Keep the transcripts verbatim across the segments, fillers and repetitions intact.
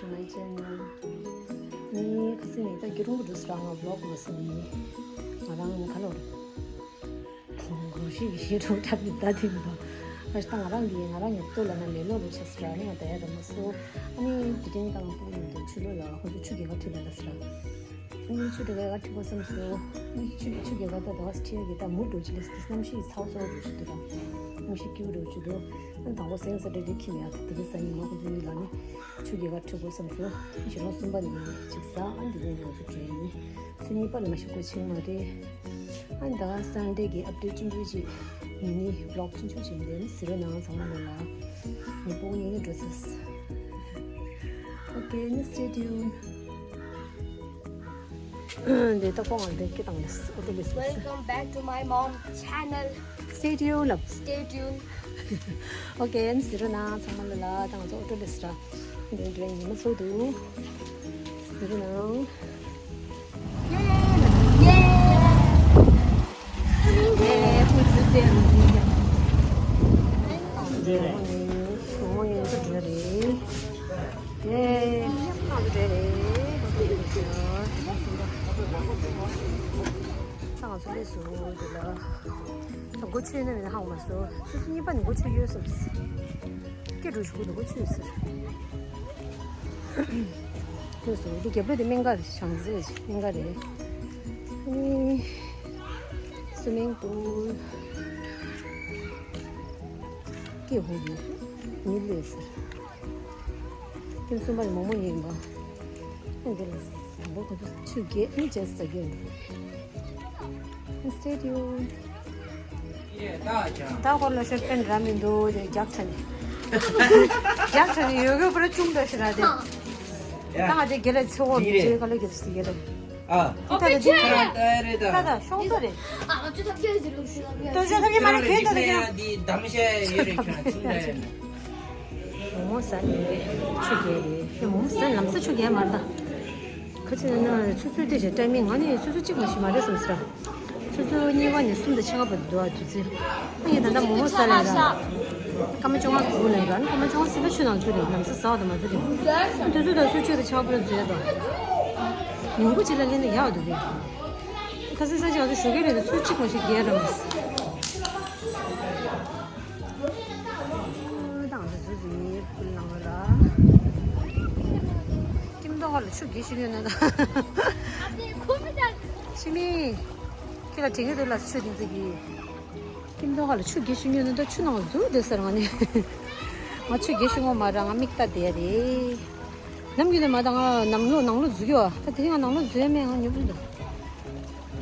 To my channel. ནི་ཁ་སང་ནི་ད་སྐྱིད་རུང་གི་འགྲོ་ས་རང་ང་vlog་མ་སོང་ནི། ང་རང་ཁ་ལོར་གོ་ཤེས་ཀྱི་ཤེས་ཁྲོམ་འཁྲབ་ཀྱི་ད་ཐེངས་དང་། ཨ་ཞིག་ད་ང་རང་གི་ང་རང་གི་ལྟོ་ལ་ན་ལེ་ལོ་རུ་ཆ་སི་ར་ནི་ང་ད་ཡ་ད་མ་སོ། ཨ་ནི་དེ་དྲན་དང་སྤུ་གུ་ཡིན་དུ་ཆུ་ལོ་ལ་ཁོ་ཚོ་ཆུ་རྒྱལ་ཁ་ཁྲིད་ལ་ལ་སི་ར། ཨ་ནི་ཆུ་དེ་ག་ཡག་ཁྲིད་པ་བསམ་སོ། ཨ་ནི་ཆུ་ཆུ་རྒྱལ་ཁ་ད་ད་བ་སི་ཁྲིད་ཡ་གི་ད་མུ་འགྲོ་ཆི་ལ་སི་གནམ་གཤིས་ཚ་བ་ཚ་བ་འགྲོ་ཆི་འདུག་ར། གནམ་གཤིས་སྐྱིད་པོ་འགྲོ་ཆི་འདུག་ཨ་ནི་དང་པོ་སེང་ས་འདྲ་འདྲ་ཁྱིམ་ཡ་ད་དེ་གི་ས་ཉིན་མ་ཁོ་ཚོ་གཉིས་ལ་ནི། ཆུ་རྒྱལ་ཁ་ཁྲིད་དགོས་བསམ་སོང་། ཞེ་སློང་གསུམ་པ་ནས་ཅིག་ཟ། ཨ་འདི་ནས་ང་ཚོ་བྲོས་ཡིན། ཚེས་གཉིས་པ་ལ་མ་ཤི་ཀོ་ཆིང་མ་རེད། ཨ་ད་སན་ཌེ་གི་ཨབ་ཌེཊ་ཆུང་ཆུང་ཅིག་མི་ནི་བི་ལོག་ཆུང་ཆུང་ཅིག་འདོན་ཟེར་བ་ནང་ཚང་མ་ལོ་ལ། ཉིན་པོ་གཉིས་ནས་འགྲོ་ཚེས། Okay, stay tuned. འདི་ལྟ་ཁོང་འདི་སྐད་བཏང་ནས་ཨོ་ཏོ་ལིས། Welcome back to my mom's channel. Stay tuned. Stay tuned. Okay, ཟེར་རོ་ན་ཚང་མ་ལ་ལ་ད་ང་ཚོ་ཨོ་ཏོ་ལིས་ར། འདི་འདྲའི་ཉི་མ་ཚོ་འདུག་ཟེར་རོ་ན། ཡེ། ཡེ། ཧུ་ཙི་ཙེ་རུ་ཙི་ཡ། ད་ང་ཚོ་འགྲོ་རེད། ཡེ། ད་ང་ཚོ་འགྲོ་རེད། ད་ང་ཚོ་སླེབས་སོང་འདི་ལ། ད་སྒོ་ཕྱེ་ན་མིན་ན་ཧ་གོ་མ་སོང་། ཆུ་ཚོད་གཉིས་པ་ནས་སྒོ་ཕྱེ་ཡོད་ཟེར། སྐད་འགྲོ་ཞིག་སྒོ་ཕྱེ་ཡོད་ཟེར། ཐོས་སོང་། འདི་རྒྱབ་ལོགས་དེ་སྨན་ཁང་རེད། ཞང་ཟེར་སྨན་ཁང་རེད། ཨ་ནི་སུ་མིང་པུལ། སྐད་ཧོ་ཡོད་མི་ལོས་ཟེར། ཁྱིམ་གསུམ་པ་ནི་མོག་མོག་ཡིན་པ། ཨ་འདི་ལ་དང་པོ་ཁོ་ཚོ་ཆུ་རྒྱས་ནི་བྱས་ཟ་རྒྱུ་ཡིན། Stay tuned. ད་ཁོ་ལ་ཤོད་པན་ར་མི་འདུག་དེ་རྒྱག་ཆ་ནི། རྒྱག་ཆ་ནི་ཡོད་གི་པར་ཅུང་འདྲ་ཞིག་ར་དེ། ད་ང་དེ་དགེ་ལ་ཚེ་བོ་མི་ཚེ་ག་ལ་དགེ་ལ་ཟི་དགེ་ལ། ཨ། ད་ད་འདི་ད་ད་ཤོང་ས་རེད། ད་ད་ཤོང་ས་རེད། ད་ཤོང་ས་རེད། ད་ཤོང་ས་རེད། འདི་གདམ་བྱ་ཡོད་རེད། ཁྱོད་ཚུར་ལ་ཡོད་ན། མོག་མོག་ཟ་ནས་ཆུ་རྒྱས་རེད། ཁྱོད་མོག་མོག་ཟ་ལམ་སང་ཆུ་རྒྱས་མ་རེད་ད། ཁ་ཆེ་ན་ཆུ་ཚོད་དེ་བཞིན་ཊའི་མིང་ང་ནི་ཆུ་ཚོད་གཅིག་མ་ཞིག་མ་རེད་བསམ་ས། ཆུ་ཚོད་གཉིས་པ་ནས་གསུམ་དང་ཕྱེད་ཀ་བར་དུ་འདུག་ཨ་དུས་ཚོད། ཨ་ཡིན་ད་ལྟ་མོག་མོག་ཟ་ལ་ཡིན་ར། སྐར་མ་བཅོ་ལྔ་དགུ་ལ་ཡིན་ར། ཨ་ནི་སྐར་མ་བཅོ་ལྔ་ཟིན་པ་ཆུ་ནང་ཚུད་རེད། ལམ་སང་ཟ་བ་དང་མ་ཚུད་རེད། དུས་ཚོད་དང་ཆུ་ཚོད་དང་ཕྱེད་ཀ་བར་འཛུལ་ཡ་དང་། ཉིན་གུང་ཅིག་ལ་སླེབས་ན་ཡག་འདུག་གས། ཁ་སང་ས་ཅིག་ང་ཚོ་ཞོགས་ཀས་སླེབས་ནས་ཆུ་གཅིག་མ་ཞིག་རྒྱས་ར་མ་སོང་། ད་ང་ཚོ་ཟུར་ཟུར་ཡིན་ཕུལ་ནང་ལ། ཀིམ་ཏོ་ཧ་ལ་ཆུ་རྒྱས་ཤིག་ཡོད་ན་ད། ཕྱི་མི། ཁྱེད་ལ་དྲན་གྱི་འདུག་ལ་ཆུ་དེ་ཚོ་གི། ཀིམ་ཏོ་ཧ་ལ་ཆུ་རྒྱས་ཤིག་ཡོད་ན་ད་ཆུ་ནང་འཛུལ་བསྡད་ཟེར་ང་ནི། ང་ཆུ་རྒྱས་ཤིག་ངོ་མ་ར་ང་མིག་ལྟ་བསྡད་རེད། ནམ་རྒྱུན་ནས་མ་ད་ང་ནམ་ལོ་ནང་ལོ་འཛུལ་གྱི་བ། ད་དེ་རིང་ང་ནང་ལོ་འཛུལ་ཡ་མེད། ང་ཉོབ་འདུག་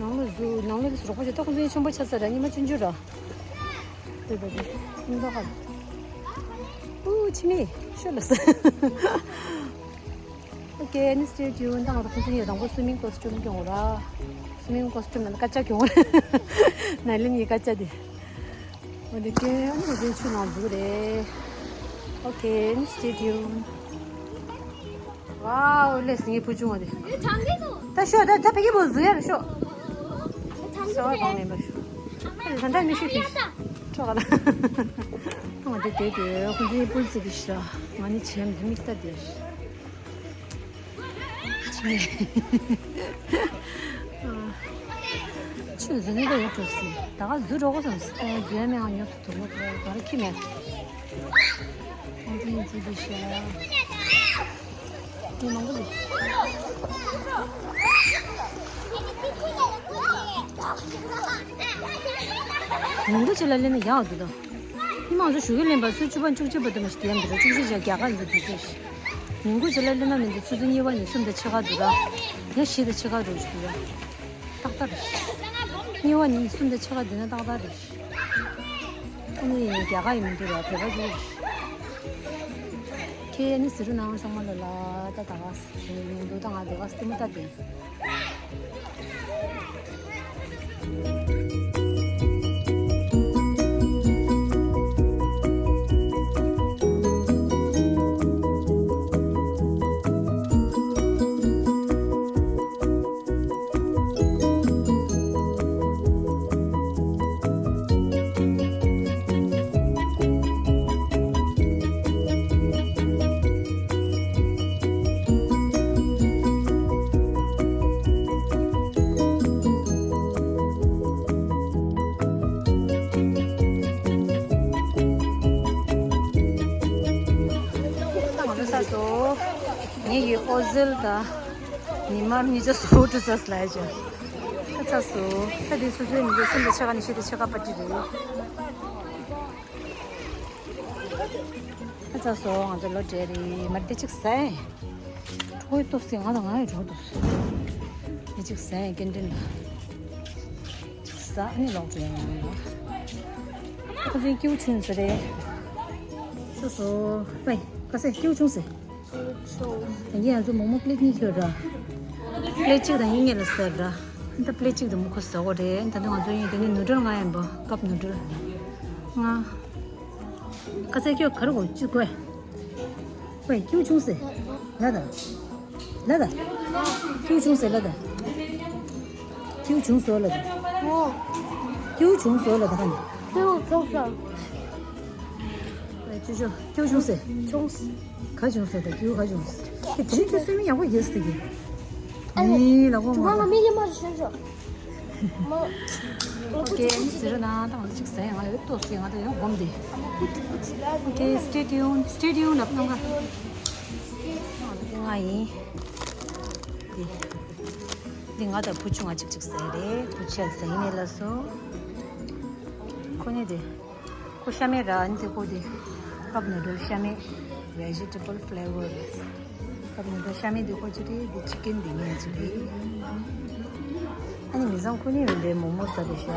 ནང་ལོ་འཛུལ་ནང་ལོ་དེ་སུ་རོགས་པ་ཅིག་ད་ཁོང་ཚོ་ཡང་ཆེན་པོ་ཆགས་ས་ར་ཉི་མ་ཆུང་ཆུང་ར། དེ་ད་དེ་ཀིམ་ཏོ་ཧ་ལ། ཨུ་ཆི་མི་ཤོད་ལ་ས། Okay, ཨ་ནི་stay tuned. ད་ང་ཚོ་ཁོང་ཚོ་ཡང་དང་པོ་swimming costume་གྱོན་ར། Swimming costume་ནང་སྐད་ཆ་གྱོན་ར། ནཱ་ལིན་གྱི་སྐད་ཆ་དེ། འོ་དེ་ཀྱེ་ཨ་ནི་ཁོང་ཚོ་ཆུ་ནང་འཛུལ་རེད། Okay, ཨ་ནི་stay tuned. Wow, ལས་ངའི་བུ་ཆུང་བ་དེ། ད་ཤོག་ད་ད་ཕ་གི་བུ་འཛུལ་ཡ་རེད་ཤོག་ཟ་བ་གང་ལེན་པ་ཤོག་ཨ་ནི་ད་ད་མི་ཤོག་ཤོག་ཁྲོ་ག་ལ། ང་དེ་དེ་དེ་ཁོང་ཚོའི་སྤུན་ཚིག་གི་ཤ་ང་ནི་བྱེམ་དེ་མིག་ལྟ་དེ། ཆུ་འཛུལ་ནས་ད་ཡོད་གྲོགས་སི་ད་ག་འཛུལ་འགྲོ་གོ་སོང་སི་ད་འཛུལ་ཡ་མེད་ང་ཉོབ་ཏུ་དུག་ལོག་ག་རེ་ཁྱི་མེད། ཁོང་ཚོ་ཡིན་ཚུལ་དེ་ཤ་དེ་མང་པོ་འདུག་ཉིན་གུང་ཅིག་ལ་སླེབས་ན་ཡག་འདུག་ད། ཉི་མ་ང་ཚོ་ཞོགས་ཀས་ལེན་པ་ཚོད་བཅུ་པ་བཅུ་གཅིག་པ་དུ་མ་ཞིག་དེ་ཡང་འདུག་བཅུ་གཅིག་བྱས་རྒྱ་གར་འཛུལ་དུས་ཚོད་ཞིག་ཉིན་གུང་ཅིག་ལ་སླེབས་ན་མི་འདུག་ཆུ་ཚོད་གཉིས་པ་ནས་གསུམ་དང་ཕྱེད་ཀ་འདུག་ད། ཡང་བཞི་དང་ཕྱེད་ཀ་འགྲོ་ཞིག་འདུག་ད། ཏག་ཏག་རེད། གཉིས་པ་ནས་གསུམ་དང་ཕྱེད་ཀ་འདི་ན་ཏག་ཏག་རེད། ཨ་ནི་རྒྱ་གར་ཡིན་མི་འདུག་ར་བོད་པ་ཅིག་རེད། ཁྱེད་ཨ་ནི་ཟི་རུ་ནང་ཚང་མ་ལ་ལ་ད་ད་ག་ཟི་རུ་ཡིན་འདུག་ད་ང་ད་ག་སྟི་མོ་ལྟ་དེ། ངེད་ཀྱི་ཨོ་ཟེལ་དང་ཉི་མ་གཉིས་ཆ་སོ་དྲུག་ཚ་སླ་ཅན། ཁ་ཚ་སོ། ཁ་དེ་སོ་སོའི་མི་ཚེ་སེམས་ལ་ཆ་ག་ནི་ཤེས་དེ་ཆ་ག་པ་ཏི་རེད། ཁ་ཚ་སོ། ང་ཚོ་ལོ་བགྲེས་རེད། མ་དེ་གཅིག་ཟ་ཡིན། གྲོགས་ཏོ་སི་ང་དང་ང་ཡི་གྲོགས་ཏོ་སི་དེ་གཅིག་ཟ་ཡིན་སྐད་འདྲེན་ལ། གཅིག་ཟ་ནི་ལོག་འགྲོ་ཡིན། ཁ་ཚ་སྐྱིའུ་ཆུང་ཟེར་རེད། སོ་སོ། ཝེ། ཁ་ཚ་སྐྱིའུ་ཆུང་ཟེར། ད་གིན་ང་ཚོ་མོག་མོག་པླེཊ་གཉིས་ཁྱེར་ར། པླེཊ་གཅིག་དང་ཡིན་ངེས་ལ་ཟེར་ར། ད་པླེཊ་གཅིག་དང་མོ་ཁོ་ཟ་གོ་རེད། ད་ནི་ང་ཚོ་ཡིན་དེ་ནི་ནུ་ཌལ་ལྔ་ཡིན་པ། ཀབ་ནུ་ཌལ་ལྔ། ཁ་ཚ་ཁྱོད་ག་རེ་གོ་ཅི་གོ། ཝེ་སྐྱིའུ་ཆུང་ཟེར། ལ་ད། ལ་ད། སྐྱིའུ་ཆུང་ཟེར་ལ་ད། སྐྱིའུ་ཆུང་ཟེར་ལ་ད། ཨོ། སྐྱིའུ་ཆུང་ཟེར་ལ་ད་ཁ་ནི། སྐྱིའུ་ཆུང་ཟེར། ཨེ་ཅོ་ཅོ། སྐྱིའུ་ཆུང་ཟེར། ཆུང་ཟེར། ག་ཆུང་ཟེར་ད་སྐྱིའུ་ག་ཆུང་ཟེར། དེ་རིང་ཁྱོད་སེམས་མི་ཡག་པོ་ཡོད་ཟེར་གི། ཨ་ནི། ཨེ་ལ་གོ་ང་ལ་མི་ཡེ་མ་ཞུ་ཞུ། མ། ཨོ་ཀེ། ཨ་ནི་ཟེར་ན་ད་ང་ཚོ་གཅིག་ཟ་ཡ་ང་ཡོད་ཏོ་སི་ང་ད་ཡང་སྒོམ་དེ། ཨོ་ཀེ། Stay tuned. Stay tuned. ལབ་གནང་ག་ང་ཡིན། འདི། འདི་ང་དང་བུ་ཆུང་ང་གཅིག་གཅིག་ཟས་རེད། བུ་ཆེ་ཟས་ནས་ལ་སོ། ཁོ་ནི་དེ། ཁོ་ཤ་མེད་ར་ཨ་ནི་དེ་ཁོ་དེ། ཀབ་ནུ་ཌལ་ཤ་མེད། Vegetable flavor. ཀབ་ནུ་ཌལ་ཤ་མེད་དེ་ཁོ་ཅི་རེད། འདི་ཅི་ཀན་འདི་ངས་ཅི་རེད། ཨ་ནི་མི་ཚང་ཁོ་ནི་འདི་མོག་མོག་ཟ་དེ་ཤ།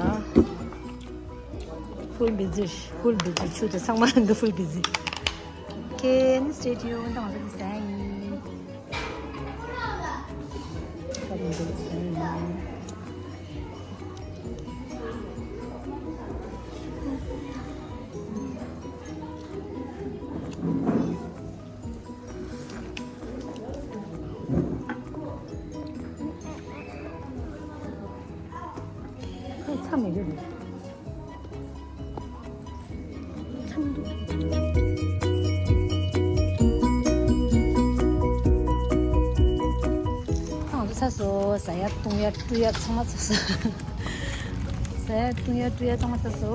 Full busy, full busy. ཆུ་དེ་ཚང་མ་འདི་full busy. ཨོ་ཀེ། ཨ་ནི་stay tuned. ད་ང་ཚོ་འདི་ཟ་ཡིན། ཚ་མི་འདུག་ཚ་མི་འདུག་ང་ཚོ་ཚ་སོ། ཟ་ཡ་བཏུང་ཡ་བཀྲུ་ཡ་ཚང་མ་ཚ་སོ། ཟ་ཡ་བཏུང་ཡ་བཀྲུ་ཡ་ཚང་མ་ཚ་སོ།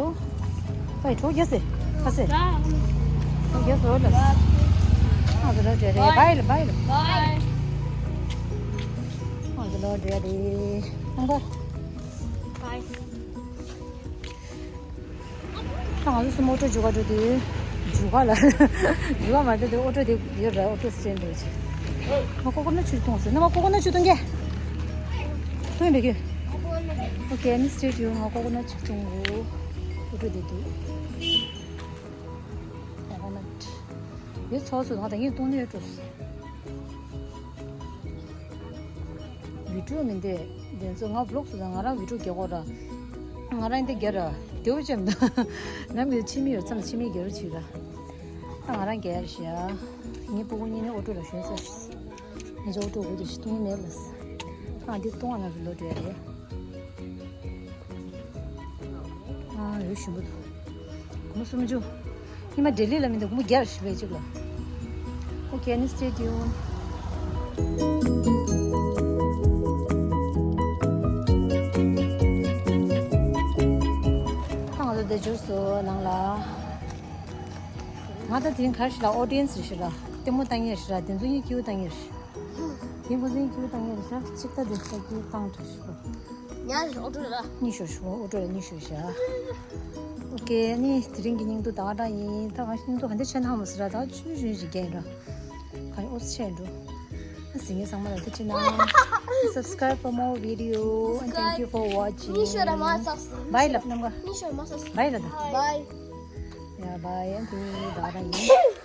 ཨེ་གྲོགས་རྒྱག་སེ། ཁ་སེ། གྲོགས་རྒྱག་སོ་ལ། ང་ཚོ་ལོ་བགྲེས་རེད། བའི་ལ་བའི་ལ། ང་ཚོ་ལོ་བགྲེས་རེད། ཨང་པ། བའི། ད་ང་ཚོ་སུ་མོ་ཨོ་ཊོ་འཇུག་ག་འགྲོ་དུས། འཇུག་ག་ལ། འཇུག་ག་མ་འགྲོ་དུས་ཨོ་ཊོ་དེ་ཡོད་ར། ཨོ་ཊོ་སི་ཊེན་ཌི་རེད་ཅེ། ང་ཀོ་ཀོ་ནཊ་ཆུ་འཐུང་ཟེར་ན། ང་ཀོ་ཀོ་ནཊ་ཆུ་འཐུང་གི། འཐུང་ཡིན་པས་ཁྱོད། ཨོ་ཀེ། ཨ་ནི་stay tuned. ང་ཀོ་ཀོ་ནཊ་ཆུ་འཐུང་གོ། ཨོ་ཊོ་དེ་དུས། ཀོ་ཀོ་ནཊ། ཡོད་ཚོགས་སུ་ང་ད་ངས་འཐུང་ནས་ཡོད་འགྲོ། བི་ཌིའོ་མི་འདུག་དེ་ཚོ་ང་བི་ལོག་སུ་དང་ང་རང་བི་ཌིའོ་རྒྱག་གོ་ར། ང་རང་འདི་རྒྱ་ར། དེའུ་ཅམ་དང་། ནམ་གྱི་ཕྱི་མི་ཡོད་ཙམ་ཕྱི་མི་རྒྱ་རུ་ཕྱིན་ར། ད་ང་རང་རྒྱ་ར་ཤི་ཡ། ངའི་སྤུ་གུ་གཉིས་ནི་ཨོ་ཊོ་ལ་ཞོན་ས། ངའི་ཅོ་ཨོ་ཊོ་དགོས་དུ་ཞིག་གཏོང་མེད་ལ། ཨ་འདི་གཏོང་བ་ང་ཚོ་ལོ་བགྲེས་རེད། ཨ་ཡོད་ཞིམ་པོ་འདུག་སྒོར་མོ་སུམ་ཅུ། ཉི་མ་ལྡི་ལི་ལ་མི་འདུག་སྒོར་མོ་བརྒྱ་ཞིག་རེད་གཅིག་ལ། ཨོ་ཀེ། ཨ་ནི་stay tuned. ད་ང་ཚོ་འདི་འབྱོར་སོང་ནང་ལ། ང་ད་དེ་རིང་ག་རེ་ཞིག་ལ་ཨོ་ཌི་ཡན་སི་རེད་ཤི་ར། ལྟད་མོ་ལྟ་མཁན་རེད་ཤི་ར། དེ་ཚོ་གཉིས་ཀྱིས་ལྟ་མཁན་རེད་ཤི། དེ་ཁོ་ཚོའི་ཁྱེའུ་བཏང་ཡས་རེད་ཤག་གཅིག་ལྟ་དེ་ས་ཁྱེའུ་བཏང་དྲགས་ཤག་ཉ་ཨོ་ཏོ་ལ། གཉིས་ཤོར་ཤག་ཨོ་ཏོ་ལ་གཉིས་ཤོར་ཤག་ཨོ་ཀེ། ཨ་ནི་དེ་རིང་གི་སྙིང་བསྡུས་ད་ག་འདྲ་ཡིན། ད་ང་སྙིང་བསྡུས་ག་འདྲ་བྱས་ན་མ་ཟེར་ར། ད་ཆུང་ཆུང་ཞིག་རྒྱག་ཡིན་ར། ག་ཡིན་ཨོ་ཙི་ཆད་འགྲོ། ཨ་ཟིན་ངེས་ཚང་མ་ལ་ཐུགས་རྗེ་གནང་། Subscribe for more video and thank you for watching. གཉིས་ཤོར་མ་ཟེར། བའི་ལབ་རྣམ་པ། གཉིས་ཤོར་མ་ཟེར། བའི་ལབ་ད། བའི། ཡ་བའི། ཨ་ནི་ད་ག་འདྲ་ཡིན།